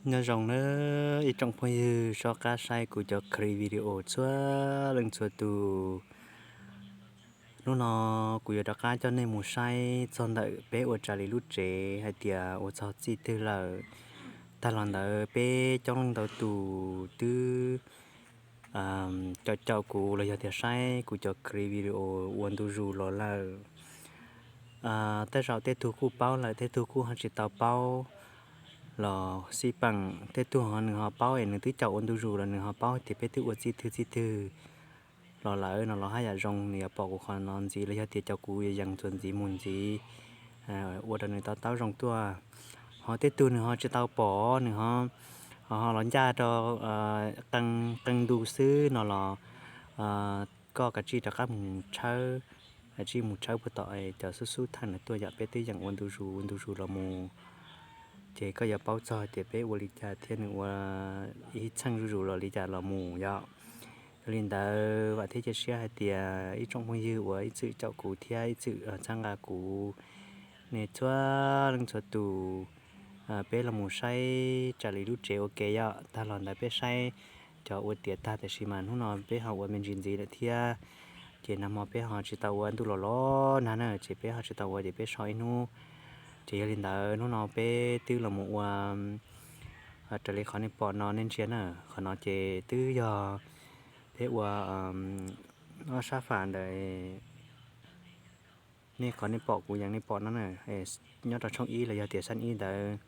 Nyob zoo nawb ib tsoom phooj ywg soj qab saib kuv cov clip video txhua leej txhua tus. Hnub no kuv yuav rov qab coj nej mus saib txog ntawm peb ua Tsav Lis lub tsev hais tias ua txog txij twg lawm. Tag los ntawd peb coob leej ntau tus twb caum caum kuv los yog tias saib kuv cov clip video ua ntu zus los lawm. Tej zaum tej tug kuj paub lawm, tej tug kuj ho tsis tau paub los xij peem, tej tug ho nws ho paub es nws twb caum ua ntu zus los nws ho paub tias peb twb ua txij twg txij twg los lawm no los haj yam zoo nws yuav pom kuv qhov no ntxiv los yog tias caum kuv yuav yees txuas ntxiv mus ntxiv ua rau nws to taub zoo tuaj. Ho tej tug nws ho tsis tau pom, nws ho, ho los ncaj rau qee ntu xwb no los koj kav tsij rov qab mus tshawb, kav tsij mus tshawb puag tom cov xub xub thawj no tuaj yom, peb twb yeem ua ntu zus ua ntu zus los mus. Ces koj yuav paub txog tias peb ua li cas thiab nws ua ib txheej zuj zus los li cas los mus yom. Yog li ntawd vam thiab cia siab hais tias ib tsoom phooj ywg uas ib txwm caum kuv thiab ib txwm txhawb nqa kuv, nej txhua leej txhua tus, peb los mus saib Tsav Lis lub tsev ua ke yom. Tag los ntawd peb saib cov ua tiav tag, tiam sis mas hnub no peb ho ua me ntsis ntxiv lawm thiab. Ces nag hmo peb ho tsis tau ua, ntuj los los nag na, ces peb ho tsis tau ua ces peb so ib hnub. Ces yog li ntawd hnub no peb twb los mus ua raws li qhov nej pom no nej ntsia na. Qhov no ces twb yog peb ua ob sab fam ntawd. Nej qhov nej pom kuv yees nej pom no na, nyob rau tshooj ib los yog tias xab ib ntawd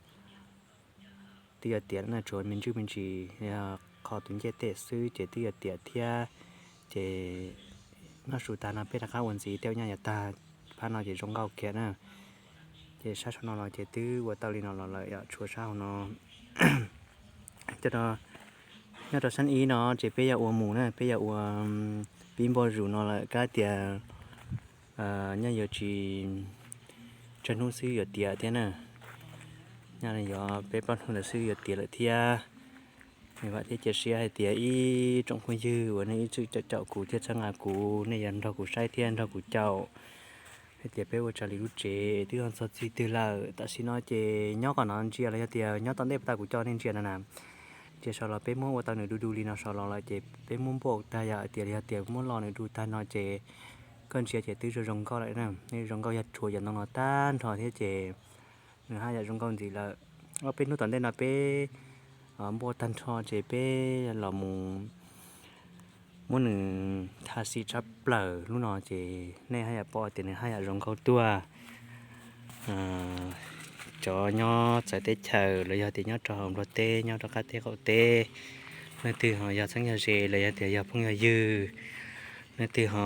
twb yuav tiav na, tshuav me ntsis me ntsis yog qhov tus ncej tej xwb ces twb yuav tiav thiab. Ces noj su tag no peb rov qab ua ntxiv tej ua nyaj yav tag, phab no ces zoo nkauj kiag na. Ces sab saum no los ces twb ua tau li no los lawm yom, tshuav sab hauv no. Cov no nyob rau xab ib no ces peb yuav ua mus na, peb yuav ua pib npoj zus no lawm, kab tias nyob yuav tsis tsawg hnub xwb yuav tiav thiab na. Nyob yuav peb plaub hnub ntawd xwb yuav tiav lawm thiab. Vam thiab cia siab hais tias ib tsoom phooj ywg uas nej ib txwm caum caum kuv thiab txhawb nqa kuv, nej yuav nrog kuv saib thiab nrog kuv caum hais tias peb ua Tsav Lis lub tsev twb ho txog txij twg lawm. Tam sim no ces nyob qhov no ntsia los yog tias nyob tom ntej pas tas kuv coj nej ntsia no na, ces saum los peb muab ua tau nws du du li no saum los lawm ces peb muab npuaj tag yom, hais tias yog tias muab lo nws du tag no ces koj ntsia ces twb zoo zoo nkauj lawm na. Zoo nkauj yog tshuav cov ntoo no tag nrho thiab ces nws haj yam zoo nkauj ntxiv lawm. Ob peb hnub tom ntej no peb npuaj tag nrho ces peb los mus muab nws tha xim tshaj plaws lub no ces nej haj yam pom tias nws haj yam zoo nkauj tuaj. Cov nyob txawv teb chaws los yog tias nyob rau hauv Nplog teb, nyob rau qab teb qaum teb, leej twg ho yog txheeb yog ze los yog tias yog phooj yog ywg, leej twg ho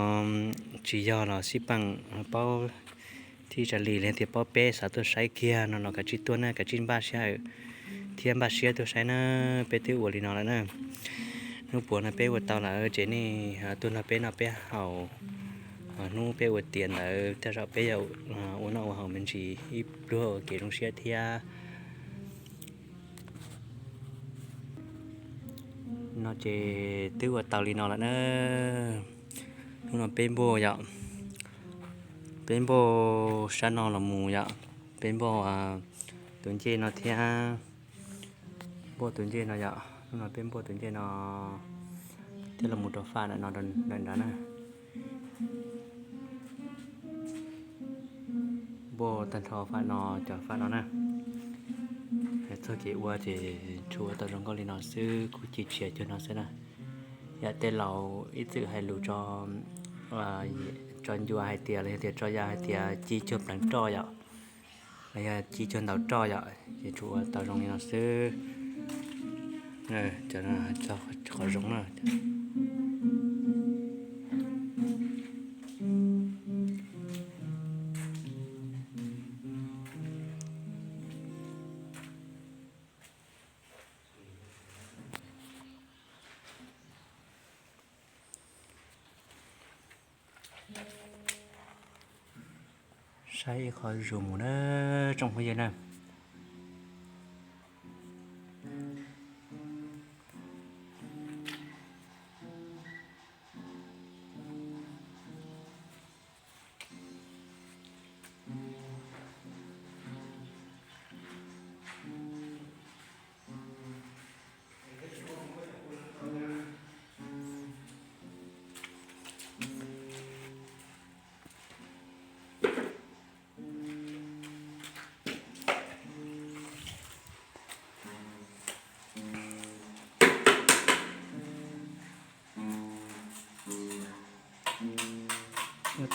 tsis yog los xij peem paub thib Tsav Lis los yog tias paub peb xav tuaj saib kiag no los kav tsij tuaj na, kav tsij npaj siab thiab npaj siab tuaj saib na. Peb twb ua li no lawm na. Hnub puav no peb ua tau lawm ces nej tuaj nrog peb noj peb haus. Hnub peb ua tiav ntawd tej zaum peb yuav ua noj ua haus me ntsis ib pluag ua kev zoo siab thiab. No ces twb ua tau li no lawm na. Hnub no peb npuaj yom, peb npuaj sab no los mus yom, peb npuaj tus ncej no thiab, npuaj tus ncej no yom. Hnub no peb npuaj tus ncej no thiab los mus rau faj no, nram nrad na. Npuaj tag nrho faj no, cov faj no na. Txoj kev ua ces tsuas ua tau zoo nkauj li no xwb, kuj ci tshiav cuag no xwb na. Yam tej laus ib txwm hais lus tso ncua hais tias los yog tias tso yam hais tias ci cuag pleev roj yom, los yog ci cuag ntaus roj yom, ces tsuas ua tau zoo li no xwb. Cov qhov zoo na. Saib ib qho zus mus na tsoom phooj ywg na.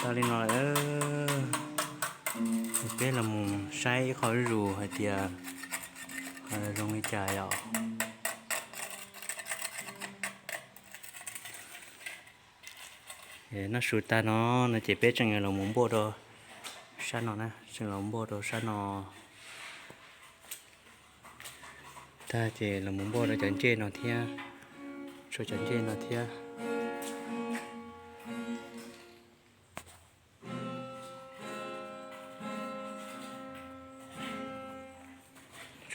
Tag li no lawm, peb los mus saib ib qho zuj zus hais tias zoo li cas yom. Noj su tag no no ces peb tseem los mus npuaj rau sab no na, tseem los npuaj rau sab no tag ces los mus npuaj rau cov ncej no thiab, tshuav cov ncej no thiab.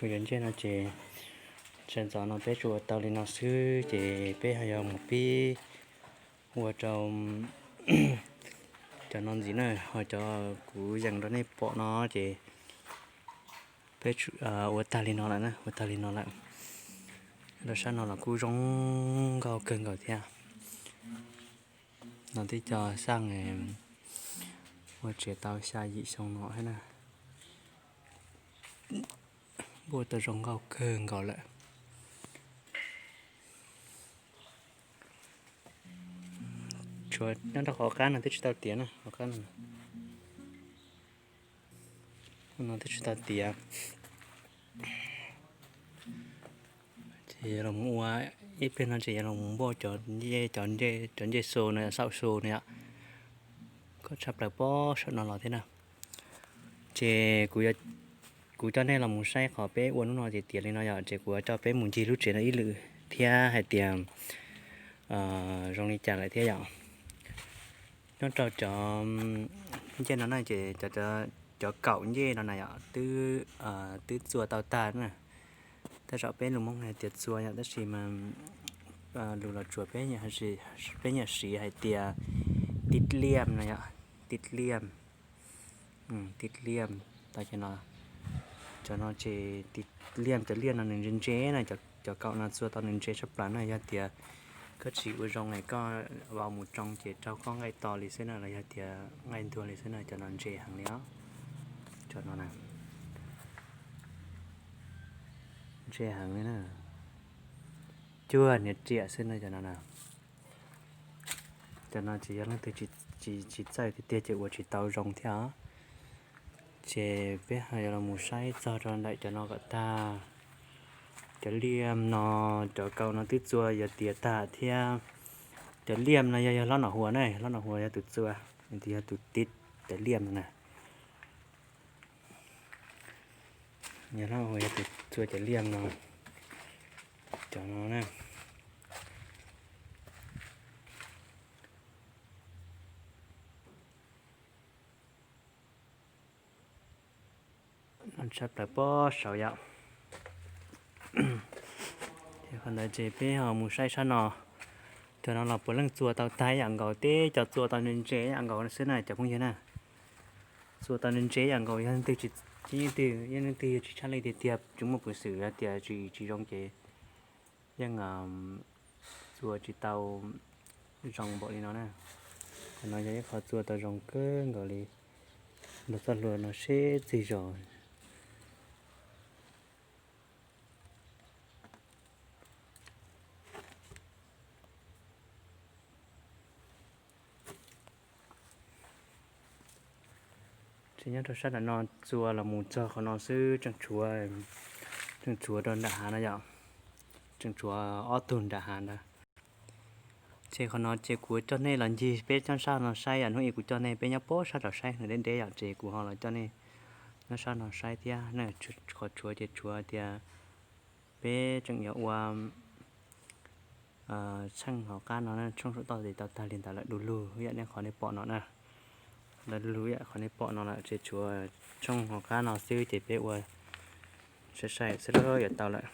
Tshuav cov ncej no ces sawv ntxov no peb tsuas ua tau li no xwb ces peb ho yuav mus pib ua rau cov no ntxiv na, ho cov kuv yees rau nej pom no ces peb ua tag li no lawm na, ua tag li no lawm. Rau sab no los kuj zoo nkauj kawg nkaus thiab. No twb cov xaj ua tsev tau xya yim xyoo no thiab na. Npuaj tau zoo nkauj kawg nkaus lawm. Tshuav nyob rau qhov qab no twb tsis tau tiav na, qhov qab no, no twb tsis tau tiav. Ces yuav los ua ib pliag no ces yuav los npuaj cov ncej, cov ncej xu no, xaum xu no yom. Koj tshaj plaws pob saum no los thiab na. Ces kuv coj nej los mus saib qhov peb ua hnub no ces tiav li no yom, ces kuv yuav coj peb mus ncig lub tsev no ib lwm thiab hais tias zoo li cas lawm thiab yom. Nyob rau cov ncej no na ces cov kaum ncej no na yom, twb, twb txua tau tag na. Tej zaum peb lus Hmoob hais tias txua yom, tab sis mas lus Los Tsuas peb nyiam siv hais tias tib liam no yom, tib liam, tib liam. Tau cov no, cov no ces tib liam, cov liam no nws ntse ntse na, cov kaum no txua tau nws ntse tshaj plaws na. Yog tias koj tsis ua zoo es koj vau mus tsoo ces raug koj nqaij to li xwb na, los yog tias nqaij ntuag li xwb na, cov no ntse heev li os. Cov no na, ntse heev li na, cuag niag riam xwb na cov no na. Cov no ces yog leej twg tsis txawj tiag tiag ces ua tsis tau zoo thiab os. Ces peb ho yuav los mus saib txog rau ntawm cov no kom tag. Cov liam no, cov kaum no twb txua yog tiav tag thiab. Cov liam no yog, yog hlob Nom Huas na, hlob Nom Huas yog tus txua, nws yog tus tib cov liam no na. Yog hlob Nom Huas yog tus txua cov liam no, cov no na. Tshaj plaws pob saud yom. Ces qhov ntawd ces peb ho mus saib sab no. Cov no los puav leej txua tau tag ib yam nkaus, teb cov txua tau ntse ntse ib yam nkaus xwb na cov phooj ywg na. Txua tau ntse ntse ib yam nkaus, yog leej twg, yeej leej twg yog tsis tshaj li tiag tiag, tsis muaj peev xwm hais tias tsis, tsis zoo ces yeej txua tsis tau zoo npaum li no na. Qhov no yog ib qho txua tau zoo kawg nkaus li. Npog txoj hlua no seb txig zos. Ces nyob rau sab nram no txua los mus txog qhov no xwb tseem tshuav, tseem tshuav rau nram hav no yom. Tseem tshuav ob tug nram hav ntawd. Ces qhov no ces kuv coj nej los ncig peb nyob sab no saib yom, hnub ib kuv coj nej peb nyob pob sab nraud saib nws deb deb yom, ces kuv ho los coj nej nyob sab no saib thiab. Qhov tshuav ces tshuav tias peb tseem yuav ua tsheej hauv qab no, tsheej saum toj ces tau tag li ntawd lawm, du lug ib yam li qhov nej pom no na. Ntawd du lug ib yam qhov nej pom no lawm, ces tshuav tsheej hauv qab no xwb ces peb ua sai sai xwb los yuav tau lawm.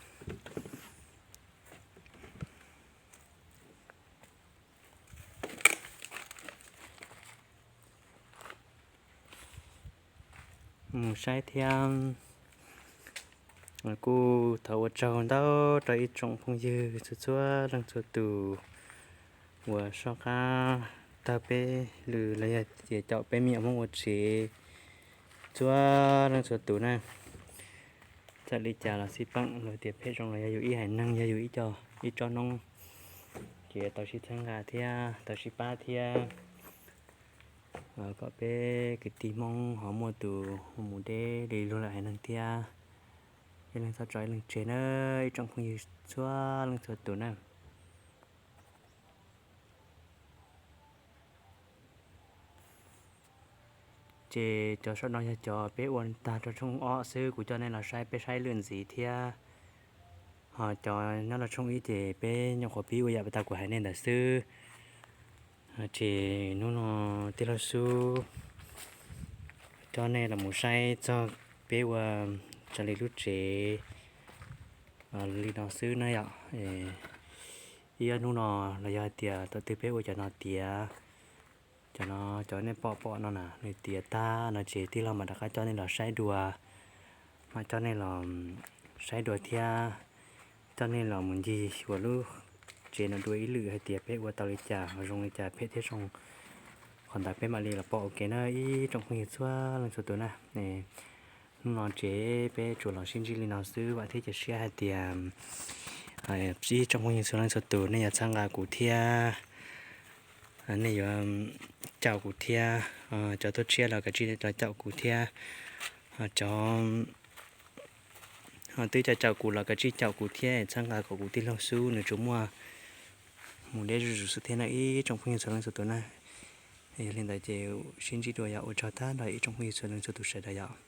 Mus saib thiab. Kuj thov ua tsaug ntau rau ib tsoom phooj ywg txhua txhua leej txhua tus uas soj qab taug peb lw los yog tias caum peb me nyuam Hmoob ua tsev txhua leej txhua tus na. Txawm li cas los xij peem luag tias phem zoo los yog yus ib haiv neeg, yog yus ib co, ib tsob noob, ces tau sib txhawb nqa thiab tau sib pab thiab. kom peb kwv tij Hmoob ho muaj tus mus deb li luag lwm haiv neeg thiab. Ib leeg txhob tso ib leeg tseg na, ib tsoom phooj ywg txhua leej txhua tus na. Ces cov saum no yog cov peb ua tag rau tshooj ob xwb, kuv coj nej los saib, peb saib lwm ntxiv thiab. Ho cov nyob rau tshooj ib ces peb nyuam qhuav pib ua yam tag kuv hais nej ntawd xwb. Ces hnub no tij laug Xub coj nej los mus saib txog peb ua raws li lub tsev li no xwb na yom. Ib ob hnub no los yog hais tias thaum twg peb ua cov no tiav, cov no, cov nej pom pom no na nws tiav tag no ces tij laug mam rov qab coj nej los saib dua, mam coj nej los saib dua thiab, coj nej los mus ncig xyuas lub tsev no dua ib lwm hais tias peb ua tau li cas ho zoo li cas phem thiab zoo. Qhov ntawd peb mam li los pom ua ke na ib tsoom phooj ywg txhua leej txhua tus na. Hnub no ces peb tsuas los sib ntsib li no xwb, vam thiab cia siab hais tias ib tsoom phooj ywg txhua leej txhua tus nej yuav txhawb nqa kuv thiab, nej yuav caum kuv thiab. Cov tuaj tshiab los kav tsij los caum kuv thiab, cov twb caum caum kuv los kav tsij caum kuv thiab txhawb nqa kom kuv tij laug Xub nws tsuas muaj mus deb zuj zus xwb thiab na ib tsoom phooj ywg txhua leej txhua tus na. Yog li ntawd ces sib ntsib dua yom, ua tsaug tag nrho ib tsoom phooj ywg txhua leej txhua tus sawv daws yom.